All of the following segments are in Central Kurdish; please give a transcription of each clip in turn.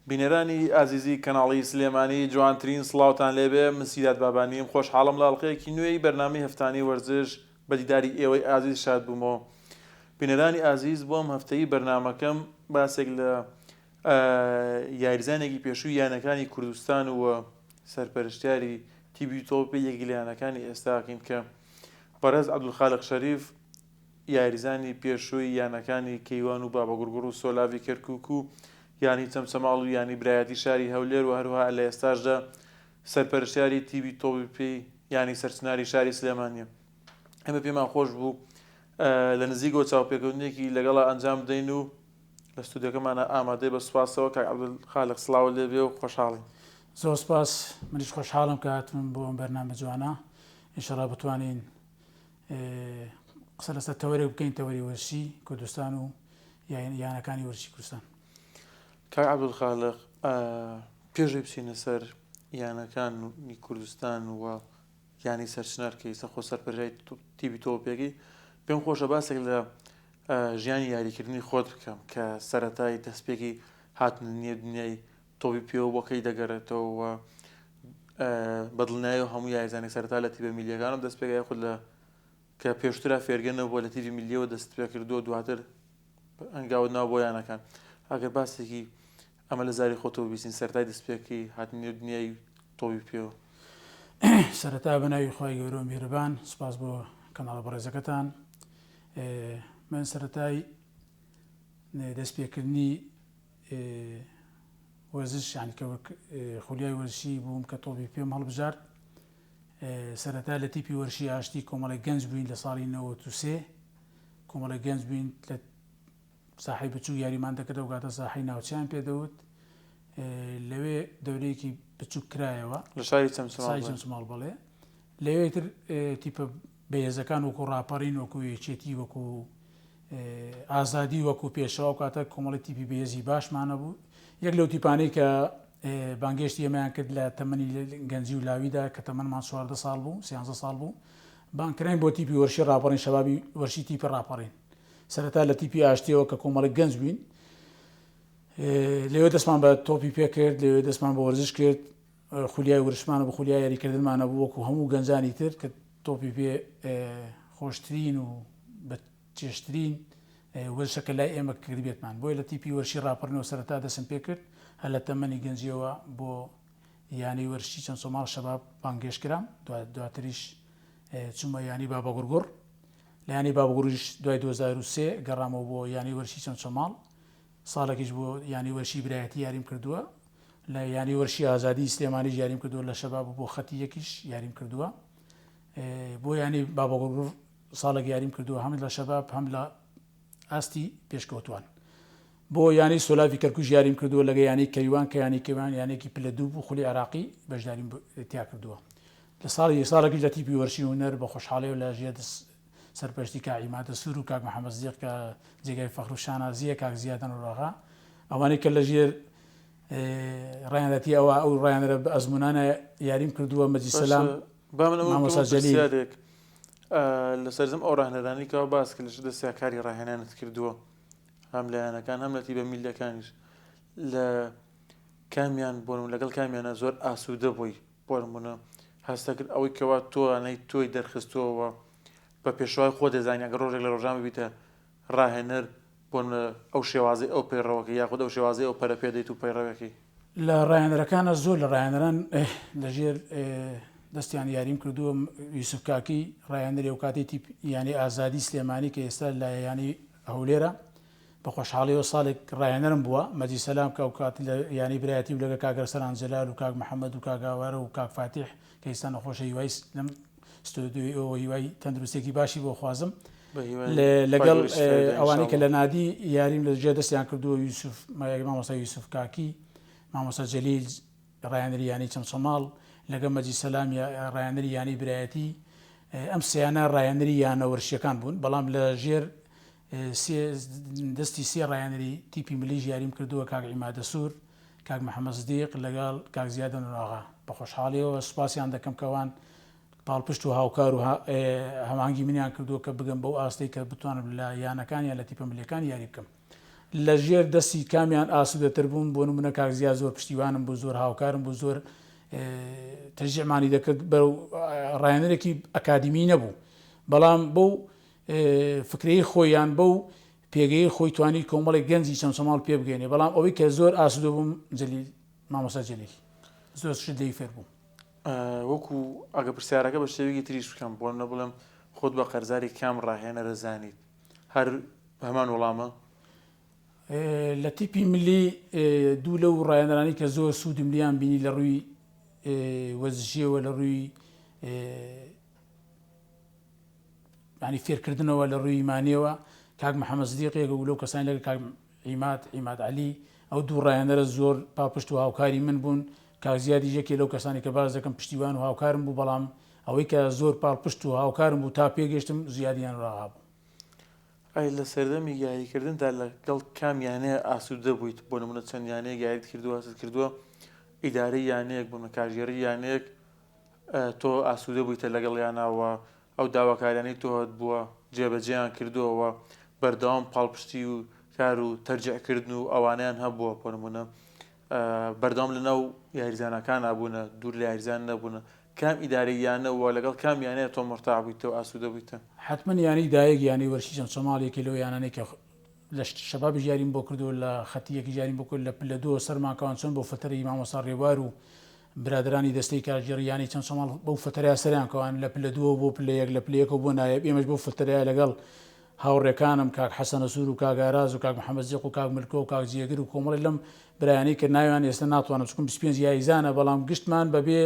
بینەرانی ئازیزی کەناڵی سلێمانی جوانترین سڵاوتان لێبێ من سیداد بابانیم خۆشحاڵم لە ئەڵقەیەکی نوێی بەرنامەی هەفتانەی وەرزش بە دیداری ئێوەی ئازیز شاد بوومەوە بینەرانی ئازیز بۆ ئەم هەفتەی بەرنامەکەم باسێک لە یاریزانێکی پێشووی یانەکانی کوردستان و سەرپەرشتیاری تیپی تۆپی یەکێک لە یانەکانی ئێستاکەین کە بەڕێز عەبدولخالق شەریف یاریزانی پێشووی یانەکانی کەیوان و بابەگوڕگوڕ و سۆلاڤی کەرکوک و یانەی چەمچەماڵ و یانەی برایەتی شاری هەولێر و هەروەها لە ئێستاشدا سەرپەرشتیاری تیپی تۆپی پێی یانەی سەرچناری شاری سلێمانییە. ئێمە پێمان خۆش بوو لە نزیکەوە چاوپێکەوتنێکی لەگەڵا ئەنجام بدەین و لە ستۆدیۆکەمانە ئامادەی بە سوپاسەوە کاک عەبدولخالق سڵاوت لێ بێ و خۆشحاڵین. زۆر سوپاس منیش خۆشحاڵم کە هاتم بۆ ئەم بەرنامە جوانە ئینشەڵا بتوانین قسە لەسەر تەوەرێک بکەین تەوەری وەرزشی کوردستان و یانەکانی وەرزشی کوردستان. کاک عەبدولخالق پێش ئەوەی بچینە سەر یانەکانی کوردستان و یانەی سەرچنار کە ئیستا خۆ سەرپەرشتیاری تیپی تۆپێکی پێم خۆشە باسێک لە ژیانی یاریکردنی خۆت بکەم کە سەرەتای دەستپێکی هاتنە نیە دنیای تۆپی پێوە بۆ کەی دەگەڕێتەوە و بە دڵنیایەوە هەموو یاریزانێک سەرەتا لە تیپە میلیەکانەوە دەست پێکا یاخود لە کە پێشترا فێرگە نەبووە لە تیپی میلیەوە دەست پێکردووە دواتر هەنگاوت ناوە بۆ یانەکان ئەگەر باسێکی ئەمە لە زاری خۆتەوە بیستین سەرەتای دەستپێکی هاتنی نێو دنیای تۆپی پێوە. سەرەتا بە ناوی خوای گەورە و میهرەبان سوپاس بۆ کەناڵە بەڕێزەکەتان من سەرەتای دەستپێکردنی وەرزش یانی کە وەک خولیای وەرزشی بووم کە تۆپی پێم هەڵبژارد سەرەتا لە تیپی وەرشی ئاشتی کۆمەڵی گەنج بووین لە ساڵی 93 کۆمەڵی گەنج بووین لە ساحەی بچووک یاریمان دەکرد ئەو کاتە ساحەی ناوچەیان پێدەوت لەوێ دەورەیەکی بچووک کرایەوە لە شاری چەمچەماڵ چەمچەماڵ بەڵێ لەوێ تر تیپە بەهێزەکان وەکو ڕاپەڕین وەکو یەکێتی وەکو ئازادی وەکو پێشەوا ئەو کاتە کۆمەڵی تیپی بەهێزی باشمان هەبوو یەک لەو تیپانەی کە بانگێشتی ئێمەیان کرد لە تەمەنی گەنجی و لاویدا کە تەمەنمان 14 ساڵ بوو 13 ساڵ بوو بانگکراین بۆ تیپی وەرشی ڕاپەڕین شەبابی وەرشی تیپی ڕاپەڕین سەرەتا لە تیپی ئاشتیەوە کە کۆمەڵی گەنج بووین لەوێ دەستمان بە تۆپی پێکرد لەوێ دەستمان بە وەرزش کرد خولیای ورشمانە بە خولیای یاریکردنمانە بوو وەکو هەموو گەنجانی تر کە تۆپی پێ خۆشترین و بە چێژترین وەرزشە کە لای ئێمە کردبێتمان بۆیە لە تیپی وەرشی ڕاپەڕینەوە سەرەتا دەستم پێکرد هەر لە تەمەنی گەنجیەوە بۆ یانەی وەرشی چەمچەماڵ شەباب بانگهێشت کرام دواتریش چوومە یانەی بابەگوڕگوڕ لە یانەی بابەگوڕیش دوای 2003 گەڕامەوە بۆ یانەی وەرشی چەمچەماڵ ساڵێکیش بۆ یانەی وەرشی برایەتی یاریم کردووە لە یانەی وەرشی ئازادی سلێمانیش یاریم کردووە لە شەباب و بۆ خەتی یەکیش یاریم کردووە بۆ یانەی بابەگوڕگوڕ ساڵێک یاریم کردووە هەم لە شەباب هەم لە ئاستی پێشکەوتوان بۆ یانەی سۆلاڤی کەرکوش یاریم کردووە لەگە یانەی کەیوان کە یانەی کەیوان یانێکی پلە دوو بوو خولی عێراقی بەشداریم تیا کردووە لە ساڵی ساڵێکیش لە تیپی وەرشی هونەر بە خۆشحاڵیەوە لە ژێر سەرپەرشتی کاک عیمادە سوور و کاک محەمەد زیق کە جێگای فەخر و شانازییە کاک زیاد نوراغا ئەوانەی کە لە ژێر ڕایانەتی ئەوە ئەو ڕایانەرە بە ئەزمونانە یاریم کردووە مەجید سەلام با من ئەوە مامۆستا بکەمە جەلیل. پرسیارێک لە سەرجەم ئەو ڕاهێنەرانەی کەوا باس کرد لە چ دەستیا کاری ڕاهێنانت کردووە هەم لە یانەکان هەم لە تیپە میللەکانیش لە کامیان بۆ نموونە لەگەڵ کامیانە زۆر ئاسوودە بووی بۆ نموونە هەستەکرد ئەوەی کەوا تۆ تۆی دەرخستووە بە پێشەوای خۆت دەزانی ئەگەر ڕۆژێک لە ڕۆژان ببیتە ڕاهێنەر بۆ نموونە ئەو شێوازەی ئەو پەیڕەوەکەی یاخود ئەو شێوازەی ئەو پەرە پێ دەیت و پەیڕەوەکەی. لە ڕاهێنەرەکانە زۆر لە ڕاهێنەران لە ژێر دەستیان یاریم کردووە یوسف کاکی ڕاهێنەری ئەوکاتەی تیپ یانەی ئازادی سلێمانی کە ئێستا لە یانەی هەولێرە بە خۆشحاڵیەوە ساڵێک ڕاهێنەرم بووە مەجید سەلام کە ئەوکات لە یانەی برایەتی و لەگەڵ کاک ئەرسەلان جەلال و کاک محەمەد و کاک ئاوارە و کاک فاتیح کە ئێستا نەخۆشە هیوای لەم ستۆدیۆی ئەوە هیوای تەندروستێکی باشی بۆ خوازم لەگەڵ ئەوانەی کە لە نادی یاریم لە ژێر دەستیان کردووە یوسف مامۆستا یوسف کاکی مامۆستا جەلیل ڕایەنەری یانەی چەمچەماڵ لەگەڵ مەجید سەلام ڕایەنەری یانەی برایەتی ئەم سیانە ڕایەنەری یانە وەرشیەکان بوون بەڵام لە ژێر دەستی سێ ڕایەنەری تیپی ملیش یاریم کردووە کاک عیمادە سوور کاک محەممەد سدیق لەگەڵ کاک زیادە نوراغا بە خۆشحاڵیەوە سوپاسیان دەکەم کەوان پاڵپشت و هاوکار و هەماهەنگی منیان کردووە کە بگەم بەو ئاستەی کە بتوانم لە یانەکان یان لە تیپە ملیەکان یاری بکەم. لە ژێر دەستی کامیان ئاسوودەتر بووم، بۆ نموونە کاک زیا زۆر پشتیوانم بوو، زۆر هاوکارم بوو، زۆر تەشجیعمانی دەکرد، بەرەو ڕاهێنەرێکی ئەکادیمی نەبوو، بەڵام بەو فکرەی خۆی یان بەو پێگەی خۆی توانی کۆمەڵێک گەنجی چەمچەماڵ پێ بگەینێ، بەڵام ئەوەی کە زۆر ئاسوودە بووم جەلیل، مامۆستا جەلیل، زۆر شت لێی فێر بووم. وەکو ئەگە پرسیارەکە بە شێوەیەکی تریش بکەم، بۆ نموونە بڵێم خۆت بە قەرزاری کام ڕاهێنەرە زانیت؟ هەر هەمان وەڵامە؟ لە تیپی ملی دوو لەو ڕاهێنەرانی کە زۆر سوودم لیان بینی لە ڕووی وەرزشیەوە لە ڕووی ینی فێرکردنەوە لە ڕووی ئیمانیەوە کاک محەممەد سدیقێک و لەو کەسانی لەگە کاک عیماد عیماد عەلی ئەو دوو ڕاهێنەرە زۆر پاڵپشت و هاوکاری من بوون کاک زیادیش یەکێ لەو کەسانی کە باس دەکەم پشتیوان و هاوکارم بوو بەڵام ئەوەی کە زۆر پاڵپشت و هاوکارم بوو تا پێگەشتم زیادیان ڕاغا بوو. ئەی لە سەردەمی یاریکردندا لەگەڵ کام یانەیە ئاسوودە بوویت؟ بۆ نموونە چەند یانەیەک یاریت کردووە هەستت کردووە ئیدارەی یانەیەک بۆ نموونە کارگێڕی یانەیەک تۆ ئاسوودە بوویتە لەگەڵیانا و ئەو داواکاریانەی تۆ هەتبووە جێبەجێیان کردووە و بەردەوام پاڵپشتی و کار و تەرجیع کردن و ئەوانەیان هەبووە بۆ نموونە بەردەوام لەناو یاریزانەکانا بوونە دوور لە یاریزان نەبوونە کام ئیدارەی یانە و لەگەڵ کام یانەیە تۆ مورتاح بوویتە و ئاسوودە بوویتە؟ حەتمەن یانەی دایک یانەی وەرشی چەمچەماڵ یەکێ لەو یانانەی کە لە شەبابیش یاریم بۆ کردووە لە خەتی یەکیش یاریم بۆ کرد لە پلە دووەوە سەرمان کەوان چۆن بۆ فەتەرەی مامۆستا ڕێبوار و برادەرانی دەستەی کارگێڕی یانەی چەمچەماڵ بەو فەتەرەیە سەریان کەوان لە پلە دووەوە بۆ پلە یەک لە پلە یەکەوە بۆ نایەب ئێمەش بەو فەتەرەیە لەگەڵ هاوڕێکانم کاک حەسەنەسوور و کاک ئاراز و کاک محەمەد زیق و کاک ملکۆ و کاک جێگر و کۆمەڵێک لەم برایانەی کە ناویان ئێستا ناتوانم چونکە 25 یاریزانە بەڵام گشتمان بەبێ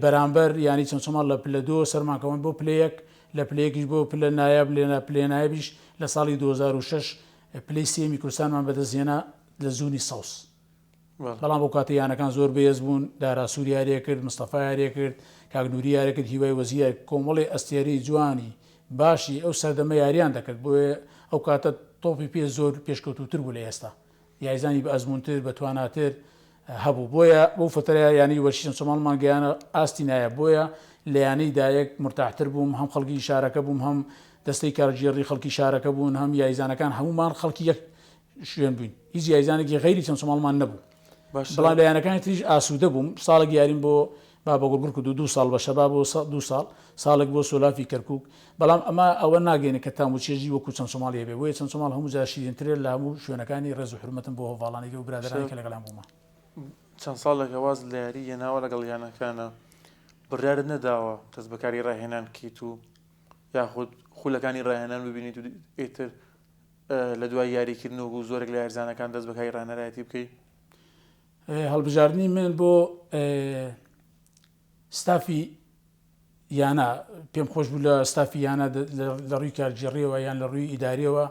بەرامبەر یانەی چەمچەماڵ لە پلە دووەوە سەرمان کەوان بۆ پلە یەک، لە پلە یەکیش بۆ پلە نایاب، لە پلە نایابیش لە ساڵی 2006 پلەی سێیەمی کوردستانمان بەدەستهێنا لە زونی سەوز. بەڵام ئەو کاتە یانەکان زۆر بەهێز بوون، دارا سوور یاریی کرد، مستەفا یاریی کرد، کاک نوری یاریی کرد، هیوای وەزیر یاری کرد، کۆمەڵێ ئەستێرەی جوانی باشی ئەو سەردەمە یارییان دەکرد، بۆیە ئەو کاتە تۆپی پێ زۆر پێشکەوتووتر بوو لە ئێستا. یاریزانی بە ئەزموونتر، بە تواناتر هەبوو. بۆیە بەو فەترەیە یانەی وەرشی چەمچەماڵمان گەیانە ئاستی نایاب. بۆیە لە یانەی دایەک مورتاحتر بووم، هەم خەڵکی شارەکە بووم، هەم دەستەی کارگێڕی خەڵکی شارەکە بوون، هەم یاریزانەکان، هەموومان خەڵکی یەک شوێن بووین. هیچ یاریزانێکی غەیری چەمچەماڵمان نەبوو. بەڵام لە یانەکانی تریش ئاسوودە بووم. ساڵێک یاریم بۆ بابەگوڵگوڕ کردو دوو ساڵ بە شەباب و دوو ساڵ ساڵێک بۆ سۆلافی کەرکوک بەڵام ئەمە ئەوە ناگەینێ کە تام و چێژی وەکو چەمچەماڵی هەبێ بۆیە چەمچەماڵ هەموو جار شیرینترە لە هەموو شوێنەکانی ڕێز و حورمەتم بۆ هەڤاڵانی و برادەرانی کە لەگەڵیان بوومە. چەند ساڵێکە واز لە یاری هێناوە لەگەڵ یانەکانە بڕیارت نەداوە دەست بەکاری ڕاهێنان بکەیت و یاخود خولەکانی ڕاهێنان ببینیت و ئیتر لە دوای یاریکردن و زۆرێک لە یاریزانەکان دەست بەکاری ڕاهێنەرایەتی بکەی؟ هەڵبژاردنی من بۆ ستافی یانە پێم خۆش بوو لە ستافی یانە لە ڕووی کارگێڕیەوە یان لە ڕووی ئیداریەوە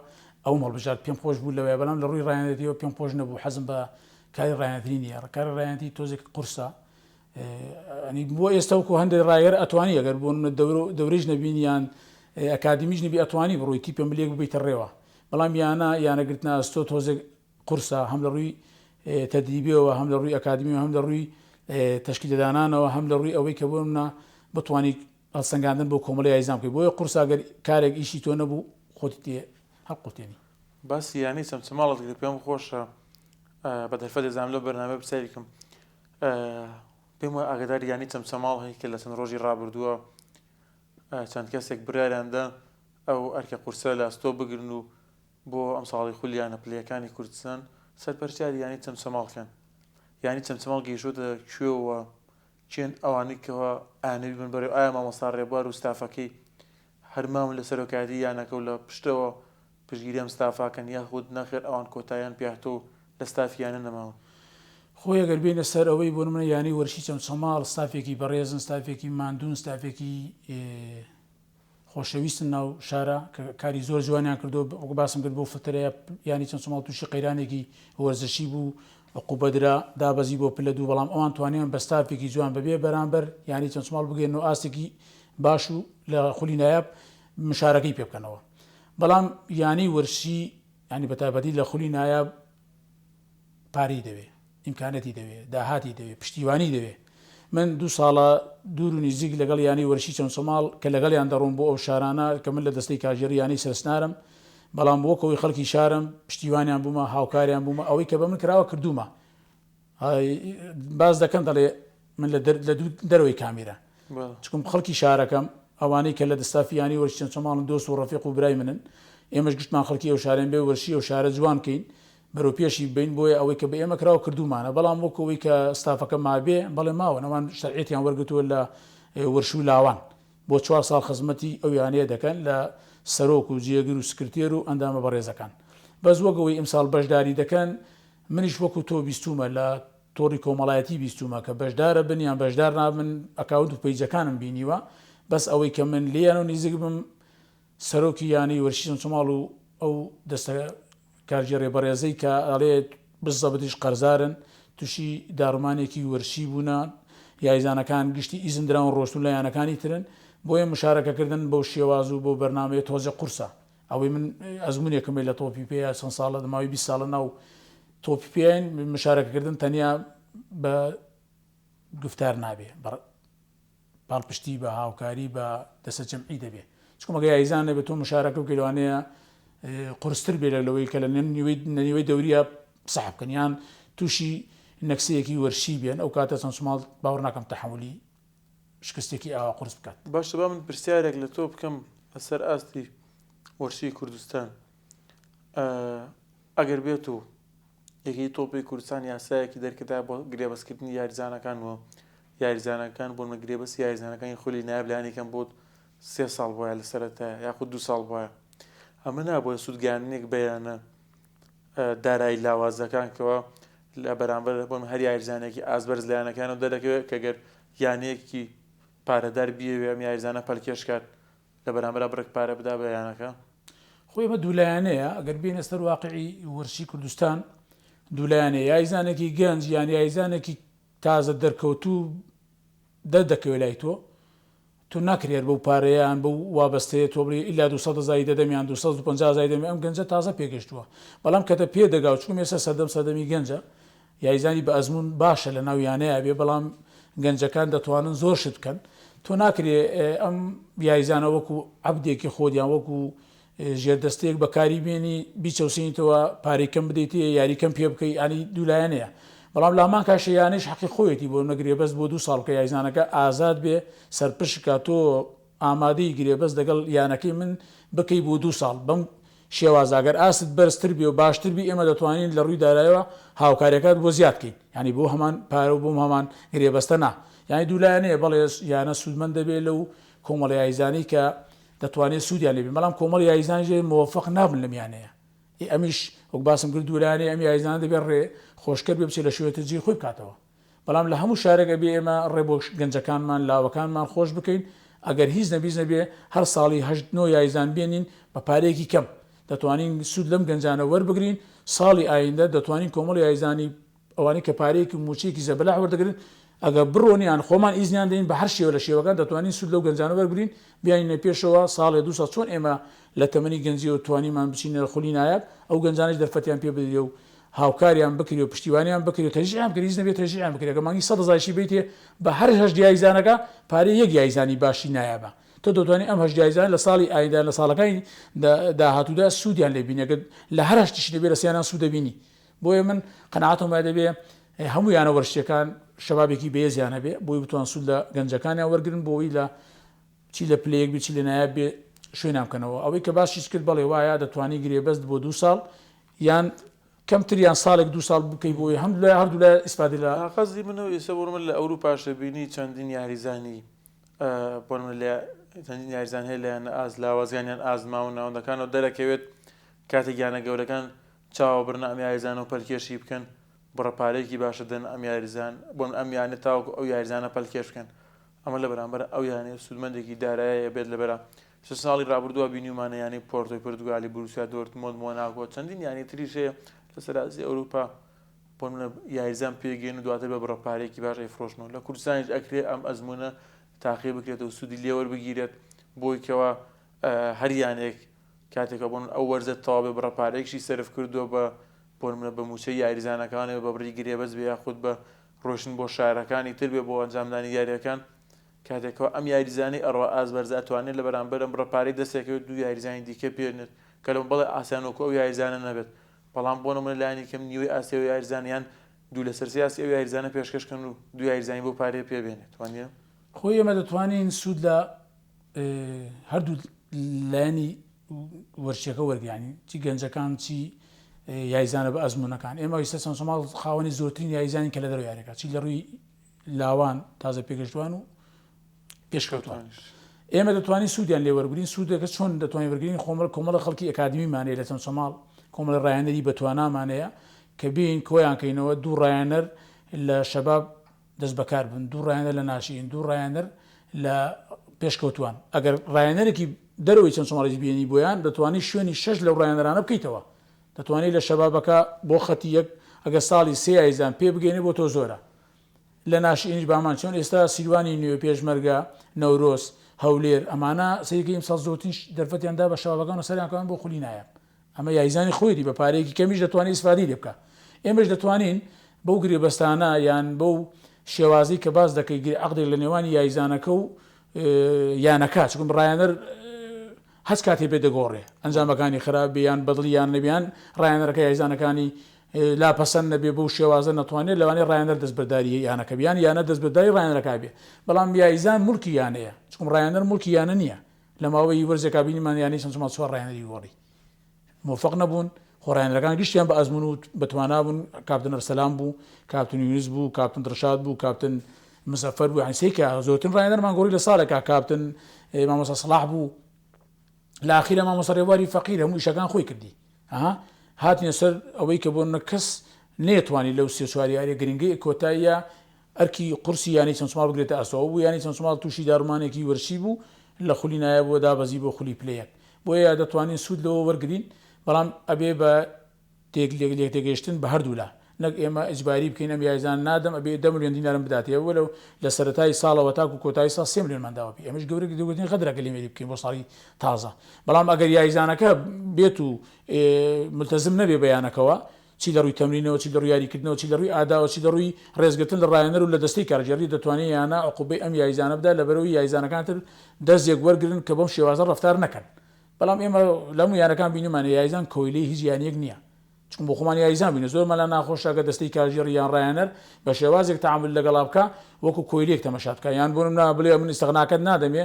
ئەوم هەڵبژارد پێم خۆش بوو لەوەیە بەڵام لە ڕووی ڕایەنەتیەوە پێم خۆش نەبوو حەزم بە کاری ڕایەنەتی نییە کاری ڕایەنەتی تۆزێک قورسە ئەنی بۆ ئێستا وەکو هەندێک ڕایەر ئەتوانی ئەگەر بۆ دەورەیش نەبین یان ئەکادمیش نەبی ئەتوانی بڕۆی تیپە ملێک ببیتە ڕێوە بەڵام یانە یانەگرتنە ئەستۆ تۆزێک قورسە هەم لە ڕووی تەدریبیەوە هەم لە ڕووی ئەکادمیەوە هەم لە ڕووی تەشکیلە دانانەوە هەم لە ڕووی ئەوەی کە بۆ منە بتانی هەڵسەنگاندن بۆ کۆمەڵی یاریزان بکەی بۆیە قورسە گەر کارێک ئیشی تۆ نەبوو خۆتی تێ هەڵقوتێنی. باسی یانەی چەمچەماڵت کرد پێم خۆشە بە دەرفەت دەزانم لەو بەرنامەیە پرسیاری بکەم پێم وایە ئاگاداری یانەی چەمچەماڵ هەی کە لە چەند ڕۆژی ڕابردووە چەند کەسێک بڕیاریان دا ئەو ئەرکە قورسە لە ئەستۆ بگرن و بۆ ئەمساڵی خولی یانە پلەیەکانی کوردستان سەرپەرشتیاری یانەی چەمچەماڵ کەن؟ یانەی چەمچەماڵ گەیشتۆتە کوێ و کێن ئەوانەی کەوا ئەیانەوێت ببن بەرێوە؟ ئایا مامۆستا رێبوار و ستافەکەی هەر ماون لە سەرۆکایەتی یانەکە و لە پشتەوە پشتگیری ئەم ستافە کەن یاخود نەخێر ئەوان کۆتاییان پێهاتووە و لە ستافی یانە نەماون؟ خۆی ئەگەر بێینە سەر ئەوەی بۆ نمونە یانەی وەرشی چەمچەماڵ ستافێکی بەڕێزن ستافێکی ماندوون ستافێکی خۆشەویستن ناو شارە کە کاری زۆر جوانیان کردو وەک باسم کرد بۆ فترەیە یانی چەند سماڵ تووشی قەیرانێکی وەرزشی بوو عقوبەدرا دابەزی بۆ پلە دوو بەڵام ئەوان توانیان بە ستافێکی جوان بەبێ بەرامبەر یانی چەند سماڵ بگەن و ئاستێکی باش و لە خولی نایاب مشارەکەی پێ بکەنەوە بەڵام یانی وەرشی ینی بەتایبەتی لە خولی نایاب پارەی دەوێ، ئیمکانەتی دەوێ، داهاتی دەوێ، پشتیوانی دەوێ. من دوو ساڵە دوور و نیزیک لەگەڵ یانەی وەرشی چەمچەماڵ کە لەگەڵیان دەڕۆم بۆ ئەو شارانە کە من لە دەستەی کارگێڕی یانەی سەرسنارم. بەڵام وەک ئەوەی خەڵکی شارم پشتیوانیان بوومە هاوکاریان بوومە ئەوەی کە بە من کراوە کردوومە باس دەکەن دەڵێ من لە دەرەوەی کامیرا چکم خەڵکی شارەکەم ئەوانەی کە لە دەستافی یانی وەرشی چەمچەماڵن دۆست و ڕەفیق و برای منن ئێمەش گشتمان خەڵکی ئەو شارێن بێ وەرشی ئەو شارە جوان کەین بەرەو پێشی ببەین بۆیە ئەوەی کە بە ئێمە کراوە کردوومانە بەڵام وەکو ئەوەی کە ستافەکە مابێ بەڵێ ماون ئەوان شەرعیەتیان وەرگرتووە لە وەرش و لاوان بۆ چوار ساڵ خزمەتی ئەو یانەیە دەکەن لە سەرۆک و جێگر و سکرتێر و ئەندامە بەڕێزەکان بەس وەک ئەوەی ئیمساڵ بەشداری دەکەن منیش وەکو تۆ بیستوومە لە تۆڕی کۆمەڵایەتی بیستوومە کە بەشدارە بن یان بەشدار نابن ئەکاونت و پەیجەکانم بینیوە بەس ئەوەی کە من لێیان و نیزیک بم سەرۆکی یانەی وەرزشی چەمچەماڵ و ئەو دەستە کارگێڕیە بەڕێزەی کە ئەڵێ بزەبتیش قەرزارن توشی داڕمانێکی وەرزشی بوونە یاریزانەکان گشتی ئیزن دراون ڕۆشتون لە یانەکانی ترن بۆیە مشارەکەکردن بەو شێواز و بەو بەرنامەیە تۆزێ قورسە ئەوەی من ئەزمونێکم لە تۆپی پێ چەند ساڵە ماوەی 20 ساڵە ناو تۆپی پێین مشارەکەکردن تەنیا بە گفتار نابێ بە پاڵپشتی بە هاوکاری بە دەسە جەمعی دەبێ چونکە مەگە یاریزان نەبێت تۆ مشارەکە بکەی لەوانەیە قورستر بێ لەوەی کە لە نیوەی دەوریە سەحب بکەن یان تووشی نەکسەیەکی وەرشی بێن ئەو کاتە چەند سماڵ باوەڕ ناکەم تەحەمولی شکستێکی ئاوا قورس بکات. باشە با من پرسیارێک لە تۆ بکەم لەسەر ئاستی وەرشی کوردستان ئەگەر بێت و یەکێتی تۆپی کوردستان یاسایەکی دەرکردا بۆ گرێبەستکردنی یاریزانەکان و یاریزانەکان بۆ نمونە گرێبەستی یاریزانەکانی خولی نایاب لایەنی کەم بۆ سێ ساڵ بۆیە لە سەرەتایە یاخود دوو ساڵ بۆیە ئەمە نابووە سوودگەیاندنێک بە یانە دارایی لاوازەکان کەەوە لە بەرامبەر بۆن هەر یاریزانێکی ئازبەرز لە یانەکانەوە دەرەکەوێت کە گەر یانەیەکی پارەدار بیەوێ ئەم یاریزانە پەلکێش کات لە بەرامبەرا بڕێک پارە بدا بە یانەکە. خۆ ئێمە دوولایەنەیە ئەگەر بێینە سەر واقعی وەرزشی کوردستان دوولایەنەیە یاریزانێکی گەنج یان یاریزانێکی تازە دەرکەوتوو دەردەکەوێت لای تۆ تۆ ناکرێت بەو پارەیان بەو وابەستەیە تۆ بڵێ ئیلا 200 هەزاری دەدەم یان 250 هەزاری دەدەم ئەم گەنجە تازە پێگەشتووە بەڵام کە دە پێ دەگا و چونکە ئێستا سەردەم سەردەمی گەنجە یاریزانی بە ئەزموون باشە لە ناو یانەیا بێ بەڵام گەنجەکان دەتوانن زۆر شت بکەن تۆ ناکرێ ئەم یاریزانە وەکو عەبدێکی خۆت یان وەکو ژێردەستەیەک بەکاری بێنی بیچەوسێنیتەوە پارەی کەم بدەیتێ یاری کەم پێ بکەی ینی دوولایەنەیە بەڵام لامان کاشە یانەیش حەقی خۆیەتی بۆ نەگرێبەست بۆ دوو ساڵ کە یاریزانەکە ئازاد بێ سەرپشکە تۆ ئامادەی گرێبەست لەگەڵ یانەکەی من بکەی بۆ دوو ساڵ بەم شێوازە گەر ئاستت بەرزتر بێ و باشتر بی ئێمە دەتوانین لە ڕووی دارایەوە هاوکاریەکات بۆ زیاد کەین یانی بۆ هەمان پارە و بۆ هەمان گرێبەستە نا یانی دوولایەنەیە بەڵێ یانە سوودمەند دەبێ لەو کۆمەڵە یاریزانەی کە دەتوانێت سوودیان لێ بین بەڵام کۆمەڵ یاریزانیش هەیە مۆفەق نابن لەم یانەیە ئێ ئەمیش وەک باسم کرد دوولایەنەیە ئەم یاریزانە دەبێت ڕێ خۆشکەر بێ بچێت لە شوێنتر جێی خۆی بکاتەوە. بەڵام لە هەموو شارێک ئەبێ ئێمە ڕێ بۆ گەنجەکانمان، لاوەکانمان خۆش بکەین، ئەگەر هیچ نەبیچ نەبێ هەر ساڵی هەشت نۆ یاریزان بێنین بە پارەیەکی کەم دەتوانین سوود لەم گەنجانە وەربگرین، ساڵی ئایندە دەتوانین کۆمەڵی یاریزانی ئەوانەی کە پارەیەکی و مووچەیەکی زەبەلاح وەردەگرن ئەگەر بڕۆن یان خۆمان ئیزنیان دەین بە هەر شێوە لە شێوەکان دەتوانین سوود لەو گەنجانە وەربگرین بیانینە پێشەوە ساڵێ دوو ساڵ چۆن ئێمە لە تەمەنی گەنجیەوە توانیمان بچینە خولی نایاب ئەو گەنجانەش دەرفەتیان پێ بدرێ و هاوکاریان بکرێ و پشتیوانیان بکرێ و تەشجیعیان بکرێ هیچ نەبێ تەشجیعیان بکرێ گەر مانگی سەد هەزاریشی بەیتێ بە هەر هەشت یاریزانەکە پارەی یەک یاریزانی باشی نایابە تۆ دەتوانی ئەم هەشت یاریزانە لە ساڵی ئایندە لە ساڵەکانی داهاتوودا سوودیان لێ بینی گەر لە هەر هەشتیشی نەبێ لە سیانان سوود دەبینی بۆیە من قەناعەتم وایە دەبێ هەموو یانە وەرزشیەکان شەبابێکی بەهێزیان هەبێ بۆی بتوان سوود لە گەنجەکانیان وەرگرن بۆ ئەوەی لە چی لە پلە یەک بێ چی لە نایاب بێ شوێنیان بکەنەوە ئەوەی کە باسیشت کرد بەڵێ وایە دەتوانی گرێبەست بۆ دوو ساڵ یان کەمتر یان ساڵێک دوو ساڵ بکەی بۆی هەم لای هەردوو لای ئیسفادە لە. قەزی من و ئێستا بۆ من لە ئەوروپاش بینی چەندین یاریزانی بۆ من لە چەندین یاریزان هەیە لە یانە ئاست لاوازیان یان ئاست ماون ناوەندەکانەوە دەرەکەوێت کاتێک یانە گەورەکان چاوە بڕنە ئەم یاریزانە و پەلکێشی بکەن بڕە پارەیەکی باشە دەن ئەم یاریزان بۆ من ئەم یانە تاوەکو ئەو یاریزانە پەلکێش بکەن ئەمە لە بەرامبەر ئەو یانەیە سوودمەندێکی دارایە بێت لەبەرە سێ ساڵی رابردووە بینیومانە یانەی پۆرتۆی پرتوگالی، بوروسیا دۆرتمۆند، مۆناکۆ، چەندین یانەی تریش هەیە لەسەر ئاستی ئەوروپا بۆ نمونە یاریزان پێگەین و دواتر بە بڕە پارەیەکی باش ئەیفرۆشنەوە. لە کوردستانیش ئەکرێ ئەم ئەزموونە تاقی بکرێتەوە سوودی لێ وەربگیرێت بۆی کەوا هەر یانەیەک کاتێکە بۆ ئەو وەرزە تەواو بێ بڕە پارەیەکشی سەرف کردووە بە بۆ نمونە بە مووچەی یاریزانەکانەوە بە بڕی گرێبەست بێ یاخود بە ڕۆشتن بۆ شارەکانی تر بێ بۆ ئەنجامدانی یاریەکان کاتێک کەوا ئەم یاریزانەی ئەڕوا ئاست بەرزە ئەتوانێت لە بەرامبەر ئەم بڕە پارەی دەستێکەوێت دوو یاریزانی دیکە بێنێت کە لە بەڵێ ئاسیان وەکو ئەو یاریزانە نەبێت بەڵام بۆ نمونە لایەنی کەم نیوەی ئاستی ئەو یاریزانە یان دوو لەسەر سێ ئاستی ئەو یاریزانە پێشکەش کەن و دوو یاریزانی بەو پارەیە پێ بێنێت وانیە؟ خۆی ئێمە دەتوانین سوود لە هەردوو لایەنی وەرچەکە وەرگیانی چی گەنجەکان چی یاریزانە بە ئەزمونونەکان ئێمە ئیستا چەمچەماڵ خاوەنی زۆرترین یاریزانین کە لە دەرەوە یاریەکە چی لە ڕووی لاوان تازە پێگەشتوان و پێشکەوتوان ئێمە دەتوانین سوودیان لێ وەرگین سوودەکە چۆن دەتوانین وەرگین خۆمەڵ کۆمەڵە خەڵکی ئەکادمیمانەیە لە چەمچەماڵ کۆمەڵە ڕایەنەری بەتوانامانەیە کە بین کۆیان کەینەوە دوو ڕایەنەر لە شەباب دەست بەکار بن دوو ڕایەنەر لە ناشئین دوو ڕایەنەر لە پێشکەوتوان ئەگەر ڕایەنەرێکی دەرەوەی چەمچەماڵیش بێنی بۆیان دەتوانی شوێنی شەش لەو ڕایەنەرانە بکەیتەوە دەتوانی لە شەبابەکە بۆ خەتی یەک ئەگەر ساڵی سێ یاریزان پێ بگەینێ بۆ تۆ زۆرە لە ناشئینیش بامان چۆن ئێستا سیروانی نوێ پێشمەرگە نەورۆز هەولێر ئەمانە سەیرکەی ئیمساڵ زۆرترین دەرفەتیان دا بە شەبابەکان و سەریان کەوان بۆ خولی نایاب ئەمە یاریزانی خۆیەتی بە پارەیەکی کەمیش دەتوانێت ئیسفادەی لێ بکا. ئێمەش دەتوانین بەو گرێبەستانە یان بەو شێوازەی کە باس دەکەی گرێ عەقدێک لە نێوانی یاریزانەکە و یانەکە چونکە ڕایەنەر هەچ کاتێ بێ دەگۆڕێ ئەنجامەکانی خراپ بێ یان بەدڵی یان نەبێ یان ڕایەنەرەکە یاریزانەکانی لا پەسەند نەبێ بەو شێوازە نەتوانێت لەوانەیە ڕایەنەر دەستبەرداری یانەکە بێ یان یانە دەستبەرداری ڕایەنەرەکە بێ بەڵام یاریزان موڵکی یانەیە چونکە ڕایەنەر موڵکی یانە نییە لە ماوەی وەرزێکا بینیمان یانەی چەمچەماڵ چوار ڕاهێنەری گۆڕی مۆفەق نەبوون، خۆ ڕاهێنەرەکان گشتیان بە ئەزموون و بەتوانا بوون، کاپتن ئەرسەلان بوو، کاپتن یونس بوو، کاپتن دڵشاد بوو، کاپتن مزەفەر بوو، یانی سەیرکە زۆرترین ڕاهێنەرمان گۆڕی لە ساڵێکا کاپتن مامۆستا سەڵاح بوو، لە ئاخیرا مامۆستا ڕێبواری فەقیر هەموو ئیشەکان خۆی کردی. ها هاتینە سەر ئەوەی کە بۆ کەس نەیەتوانی لەو سێ چوار یاریە گرنگەی کۆتاییە ئەرکی قورسی یانەی چەمچەماڵ بگرێتە ئەستۆ، ئەوە بوو یانەی چەمچەماڵ تووشی داڕمانێکی وەرزشی بوو، لە خولی نایابەوە دابەزی بۆ خولی پلە یەک. بۆیە دەتوانین سوود لەوە وەرگرین، بەڵام ئەبێ بە لێکتێگەیشتن بە هەردوولا، نەک ئێمە ئیجباری بکەین ئەم یاریزانە نادەم ئەبێ دە ملیۆن دینارم بداتێ، وەلەو لە سەرەتای ساڵەوە تاکوو کۆتایی ساڵ سێ ملیۆنمان داوە پێی، ئەمەش گەورە گەورەترین غەدرە کە لێمێری بکەین بۆ ساڵی تازە، بەڵام ئەگەر یاریزانەکە بێت و مولتەزم نەبێ بە یانەکەوە، چی لە ڕووی تەمرینەوە، چی لە ڕووی یاریکردنەوە، چی لە ڕووی ئاداوە، چی لە ڕووی ڕێزگرتن لە ڕاهێنەر و لە دەستەی کارگێڕی، دەتوانێ یانە عقوبەی ئەم یاریزانە بدات لەبەرئەوەی یاریزانەکان تر دەرسێک وەرگرن کە بەم شێوازە ڕەفتار نەکەن. بەڵام ئێمە لە هەموو یانەکان بینیومانە یاریزان کۆیلەی هیچ یانەیەک نییە. چونکە بۆ خۆمان یاریزان بووینە زۆرمان لا ناخۆشە گەر دەستەی کارگێڕی یان ڕاهێنەر بە شێوازێک تەعامول لەگەڵا بکا وەکو کۆیلەیەک تەمەشا بکا یان بۆ نمونە بڵێ من ئیستغناکەت نادەمێ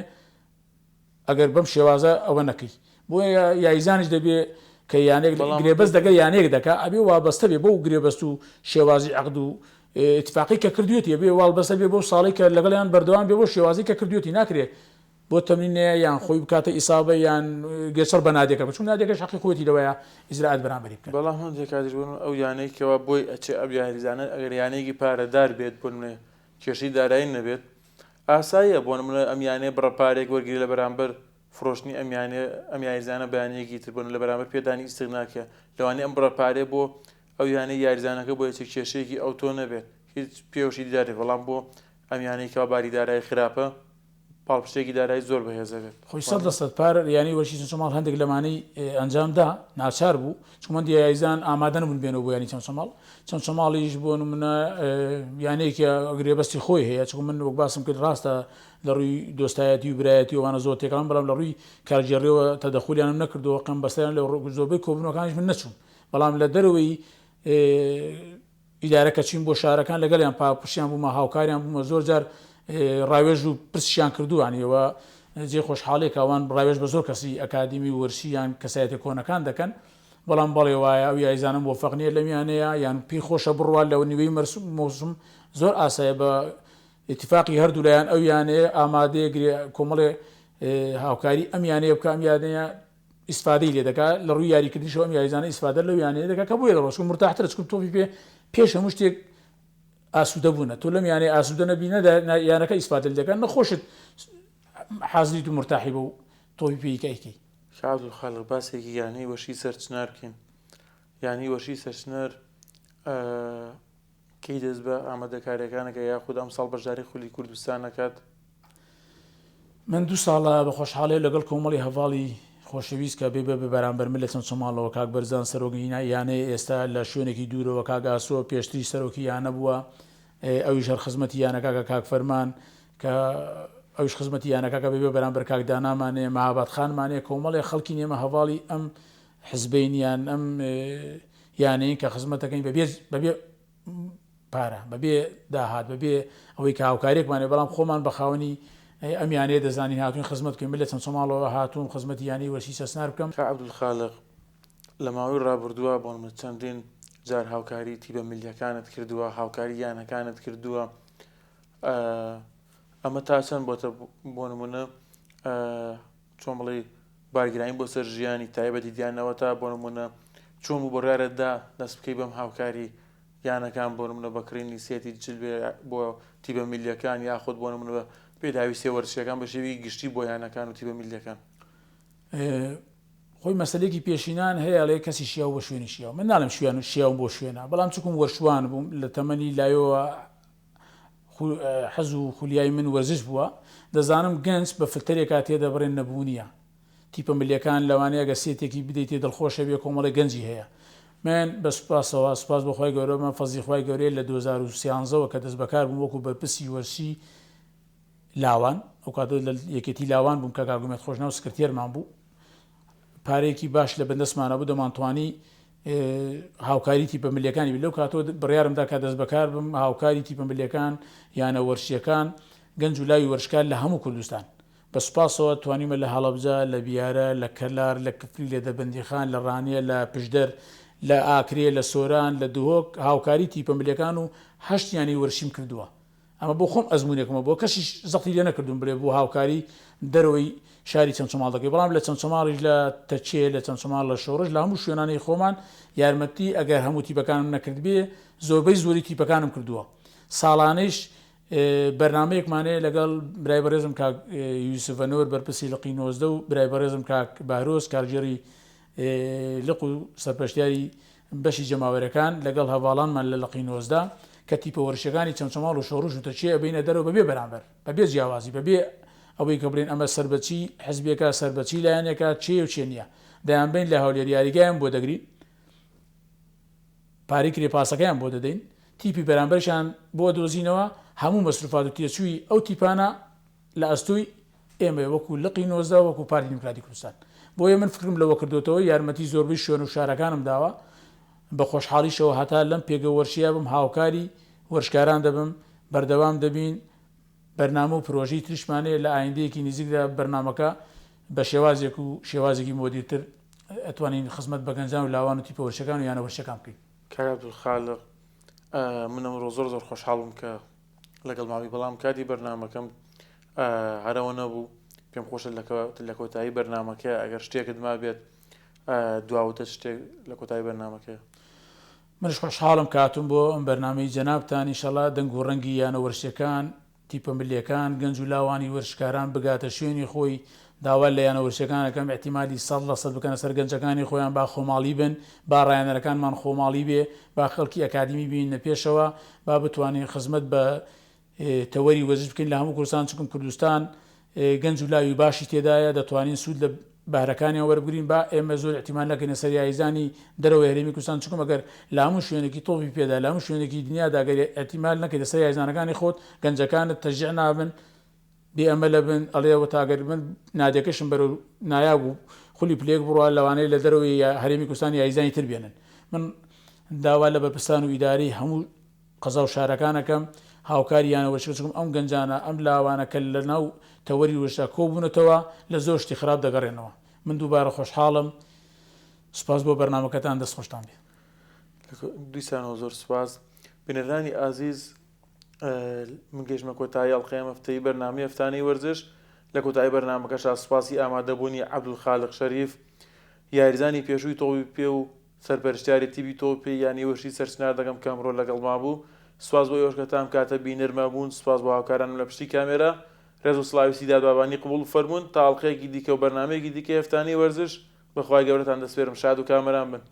ئەگەر بەم شێوازە ئەوە نەکەی بۆیە یاریزانیش دەبێ کە یانێک گرێبەست دەگەر یانەیەک دەکا ئەبێ وابەستە بێ بەو گرێبەست و شێوازی عەقد و ئیتفاقی کە کردوێتی ئەبێ واڵبەستە بێ بەو ساڵی کە لەگەڵیان بەردەوام بێ بۆ شێوازی کە کردوێتی ناکرێ بۆ تەمرین نەیە یان خۆی بکاتە ئیسابە یان گێچەڵ بە نادیەکە بچون نادیەکەش حەقی خۆیەتی لەوەیە ئیجرائات بەرامبەری بکەن. بەڵام هەندێک کاتیش بۆ ئەو یانەی کەوا بۆی ئەچێ ئەو یاریزانە ئەگەر یانەیەکی پارەدار بێت بۆ نمونە کێشەی دارایی نەبێت ئاساییە بۆ نمونە ئەم یانەیە بڕە پارەیەک وەرگری لە بەرامبەر فرۆشتنی ئەم یانەیە ئەم یاریزانە بە یانەیەکی تر بۆ لە بەرامبەر پێدانی ئیستغناکە لەوانەیە ئەم بڕە پارەیە بۆ ئەو یانەی یاریزانەکە بۆ هیچ کێشەیەکی ئەوتۆ نەبێت هیچ پێوەشی دیار بەڵام بۆ ئەم یانەی کەوا باری دارایی خراپە پاڵپشتێکی دارایی زۆر بەهێز ئەبێت. خۆی 100% پار یانەی وەرزشی چەمچەماڵ هەندێک لەمانەی ئەنجام دا ناچار بوو چونکە هەندێک یاریزان ئامادە نەبوون بێنەوە بۆ یانەی چەمچەماڵ چەمچەماڵیش بۆ نمونە یانەیەکی گرێبەستی خۆی هەیە چونکە من وەک باسم کرد ڕاستە لە ڕووی دۆستایەتی و برایەتی ئەوانە زۆر تێکەڵم بەڵام لە ڕووی کارگێڕیەوە تەدەخولیانم نەکردەوە قەم بەسەریان لە زۆربەی کۆبوونەوەکانیش من نەچووم بەڵام لە دەرەوەی ئیدارە کە چوین بۆ شارەکان لەگەڵیان پاڵپشتیان بوومە هاوکاریان بوومە زۆر جار ڕاوێژ و پرسیان کردووان ئێوە جێ خۆشحاڵێک ئەوان ڕاوێژ بە زۆر کەسی ئەکادیمی و وەرشی یان کەسایەتە کۆنەکان دەکەن بەڵام بەڵێ وایە ئەو یاریزانە مۆفەق نییە لەم یانەیە یان پێی خۆشە بڕوا لە نیوەی مەوسم زۆر ئاسایە بە ئیتفاقی هەردوو لایەن ئەو یانەیە ئامادەیە گرێ کۆمەڵێ هاوکاری ئەم یانەیە بکە ئەم یانەیە ئیسفادەی لێ دەکا لە ڕووی یاریکردنیشەوە ئەم یاریزانە ئیسفادە لەو یانەیە دەکا کە بۆیە دەڕۆ چونکە مورتاحترە چونکە تۆپی پێ پێش هەموو شتێک ئاسوودە بوونە تۆ لەم یانەیە ئاسوودە نەبی نە یانەکە ئیسفادە لێ دەکا نە خۆشت حازریت و مورتاحی بەو تۆپی پێی کە ئەیکەی. کاک عەبدولخالق باسێکی یانەی وەرشی سەرچنار بکەین یانەی وەرشی سەرچنار کەی دەست بە ئامادەکاریەکان ئەکات یاخود ئەمساڵ بەشداری خولی کوردستان ئەکات؟ من دوو ساڵە بە خۆشحاڵیەوە لەگەڵ کۆمەڵی هەڤاڵی خۆشەویست کە بێ بە بەرامبەر من لە چەمچەماڵەوە کاک بەرزان سەرۆکی یانەیە ئێستا لە شوێنێکی دوورەوە کاک ئاسۆ پێشتری سەرۆکی یانە بووە ئەویش هەر خزمەتی یانەکە کاک فەرمان کە ئەویش خزمەتی یانەکە کە بێ بە بەرامبەر کاک دانامانەیە مەهاباد خانمانەیە کۆمەڵێ خەڵکی نێمە هەڤاڵی ئەم حزبین یان ئەم یانەیەن کە خزمەت دەکەین بەبێ بەبێ پارە بەبێ داهات بەبێ ئەوەی کە هاوکاریەکمان بەڵام خۆمان بە خاوەنی ئەم یانەیە دەزانین هاتوین خزمەت بکەین من لە چەمچەماڵەوە هاتووم خزمەتی یانەی وەرشی سەرچنار بکەم. کاک عەبدولخالق لە ماوەی ڕابردووە بۆ نمونە چەندین جار هاوکاری تیپە میللیەکانت کردووە هاوکاری یانەکانت کردووە ئەمە تا چەند بۆتە بۆ نمونە چۆن بڵێ بارگرانی بۆ سەر ژیانی تایبەتی دیانەوە تا بۆ نمونە چۆن بوو بڕیارت دا دەست بکەی بەم هاوکاری یانەکان بۆ نمونە بە کڕینی سێتی جل بێ بۆ تیبە میلیەکان یاخود بۆ نمونە بە پێداویستیە وەرزشیەکان بە شێوی گشتی بۆ یانەکان و تیبە میلیەکان؟ خۆی مەسەلێکی پێشینان هەیە ئەڵێ کەسی شیاو بۆ شوێنی شیاو من ناڵێم شوێن و شیاوم بۆ شوێنە بەڵام چکم وەرشوان بووم لە تەمەنی لایەوە حەز و خولیای من وەرزش بووە دەزانم گەنج بە فلتەرێکا تێدەبڕێن نەبوونیە تیپە ملیەکان لەوانەیە گەر سێتێکی بدەیتێ دڵخۆشە بێ کۆمەڵێک گەنجی هەیە من بە سوپاسەوە سوپاس بۆ خوای گەورە من فەزلی خوای گەورەیە لە 2013 وە کە دەست بەکار بووم وەکو بەرپرسی وەرزشی لاوان ئەو کاتە لە یەکێتی لاوان بووم کە کاک ئومێد خۆشناو سکرتێرمان بوو پارەیەکی باش لە بندەستمانە بوو دەمانتوانی هاوکاری تیپە ملیەکانی بی لەو کاتەوە بڕیارم دا کە دەست بەکار بم هاوکاری تیپە ملیەکان یانە وەرشیەکان گەنج و لاوی وەرشکار لە هەموو کوردستان بە سوپاسەوە توانیمە لە هەڵەبجە لە بیارە لە کەلار لە کفری لە دەربەندیخان لە ڕانیە لە پشدەر لە ئاکرێ لە سۆران لە دهۆک هاوکاری تیپە ملیەکان و هەشت یانەی وەرشیم کردووە ئەمە بۆ خۆم ئەزموونێکمە بۆ کەسیش زەختی لێ نەکردووم بڵێ بۆ هاوکاری دەرەوەی شاری چەمچەماڵ دەکەی بەڵام لە چەمچەماڵیش لە تەکێ لە چەمچەماڵ لە شۆڕش لە هەموو شوێنانەی خۆمان یارمەتی ئەگەر هەموو تیپەکانم نەکردبێ زۆربەی زۆری تیپەکانم کردووە ساڵانەیش بەرنامەیەکمان هەیە لەگەڵ برای بەڕێزم کاک یوسف ئەنوەر بەرپرسی لقی 19 و برای بەڕێزم کاک بەهرۆز کارگێڕی لق و سەرپەرشتیاری بەشی جەماوەرەکان لەگەڵ هەڤاڵانمان لە لقی 19 کە تیپە وەرشەکانی چەمچەماڵ و شۆڕش و تەکیە ئەبەینە دەرەوە بەبێ بەرامبەر بەبێ جیاوازی بەبێ ئەوەی کە بڵێن ئەمە سەر بە چی حزبێکە سەر بە چی لایەنێکە کێیە و کێ نییە دەیانبەین لە هەولێر یاریگایان بۆ دەگرین پارەی کرێ پاسەکەیان بۆ دەدەین تیپی بەرامبەرشیان بۆ دۆزینەوە هەموو مەسروفات و تێچووی ئەو تیپانە لە ئەستۆی ئێمەیە وەکو لقی 19 وەکو پارتی دیموکراتی کوردستان بۆیە من فکرم لەوە کردوتەوە یارمەتی زۆربەی شوێن و شارەکانم داوە بە خۆشحاڵیشەوە هەتا لەم پێگە وەرشیە بم هاوکاری وەرشکاران دەبم بەردەوام دەبین بەرنامە و پرۆژەی تریشمان هەیە لە ئایندەیەکی نزیکدا بەرنامەکە بە شێوازێک و شێوازێکی مۆدیرتر ئەتوانین خزمەت بە گەنجان و لاوان و تیپە وەرشەکان و یانە وەرشەکان بکەین. کاک عەبدولخالق من ئەمڕۆ زۆر زۆر خۆشحاڵ بووم کە لەگەڵ ماوی بەڵام کاتی بەرنامەکەم هەرەوە نەبوو پێم خۆشە لە کۆتایی بەرنامەکە ئەگەر شتێکت مابێت دواوتە شتێک لە کۆتایی بەرنامەکە. منیش خۆشحاڵم کە هاتووم بۆ ئەم بەرنامەی جەنابتان، ئیشەڵا دەنگ و ڕەنگی یانە وەرزشیەکان، تیپە ملیەکان، گەنج و لاوانی وەرزشکاران بگاتە شوێنی خۆی، داوا لە یانە وەرزشیەکان ئەکەم ئیعتیمادی 100% بکەنە سەر گەنجەکانی خۆیان، با خۆماڵی بن، با ڕاهێنەرەکانمان خۆماڵی بێ، با خەڵکی ئەکادیمی بیننە پێشەوە، با بتوانین خزمەت بە تەوەری وەرزش بکەین لە هەموو کوردستان چونکم کوردستان گەنج و لاوی باشی تێدایە دەتوانین سوود لە بەهرەکانیان وەربگرین با ئێمە زۆر ئیعتیماد نەکەینە سەر یاریزانی دەرەوەی هەرێمی کوردستان چونکم ئەگەر لە هەموو شوێنێکی تۆپی پێدا لە هەموو شوێنێکی دنیادا گەر ئیعتیماد نەکەیتە سەر یاریزانەکانی خۆت گەنجەکانت تەشجیع نابن بێ ئەمە لە بن ئەڵێ وە تاگەر من نادیەکەشم بەرەو نایاب و خولی پلەیەک بڕوا لەوانەیە لە دەرەوەی هەرێمی کوردستان یاریزانی تر بێنن من داوا لە بەرپرسان و ئیدارەی هەموو قەزا و شارەکان ئەکەم هاوکاری یانە وەرزشەکە چونکم ئەم گەنجانە ئەم لاوانە کە لە ناو تەوەری وەرزشدا کۆبوونەتەوە لە زۆر شتی خراپ دەگەڕێنەوە من دووبارە خۆشحاڵم سوپاس بۆ بەرنامەکەتان دەست خۆشتان بێ. دیسانەوە زۆر سوپاس بینەرانی ئازیز من گەیشتمە کۆتایی ئەڵقەی ئەم هەفتەی بەرنامەی هەفتانەی وەرزش لە کۆتایی بەرنامەکەشا سوپاسی ئامادەبوونی عەبدولخالق شەریف یاریزانی پێشووی تۆپی پێ و سەرپەرشتیاری تیپی تۆپی پێی یانەی وەرزشی سەرچنار دەکەم کە ئەمڕۆ لەگەڵما بوو. سوپاس بۆ ئێوەش کە تا ئەم کاتە بینەرمان بوون. سوپاس بۆ هاوکارانم لە پشتی کامێرا. رێز و سڵاوی سیداد بابانی قبوڵ بفەرموون. تا ئەڵقەیەکی دیکە و بەرنامەیەکی دیکەی هەفتانەی وەرزش، بە خوای گەورەتان دەسپێرم شاد و کامەران بن.